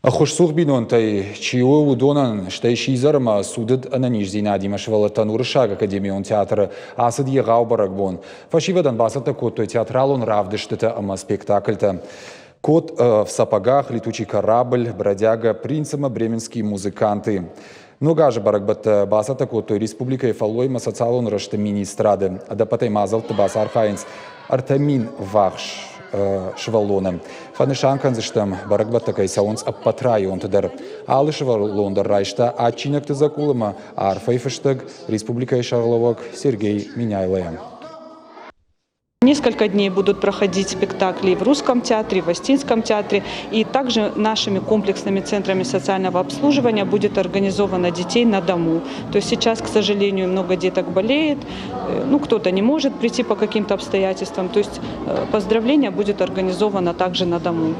Ӕххуысцух бинонтӕй чи у, уыдонӕн, стӕй сидзӕр ӕмӕ цудыд ӕнӕниздзинадимӕ сывӕллӕттӕн Уырыссаг академион театры ацыд егъау бӕрӕгбон. Фӕсивӕдӕн бацӕттӕ кодтой театралон равдыстытӕ ӕмӕ спектакльтӕ. Кот в сапогах, летучий корабль, бродяга, принц ӕмӕ бременские музыканты. Ног азы бӕрӕгбӕттӕ бацӕттӕ кодтой республикӕйы фӕллой ӕмӕ социалон рӕзты министрады. Ӕдӕппӕтӕй мадзӕлтты бацархайынц 3000 ввахс сывӕллоны. Фӕнысан кӕндзыстӕм, бӕрӕгбӕттӕ кӕй цӕуынц ӕппӕт районты дӕр. Алы сывӕллон дӕр райста адджинӕгты дзӕкъул ӕмӕ арфӕйы фыстӕг республикӕйы сӕргълӕууӕг Сергей Меняйлойӕн. Несколько дней будут проходить спектакли в Русском театре, в Остинском театре. И также нашими комплексными центрами социального обслуживания будет организовано детей на дому. То есть сейчас, к сожалению, много деток болеет, ну, кто-то не может прийти по каким-то обстоятельствам. То есть поздравление будет организовано также на дому.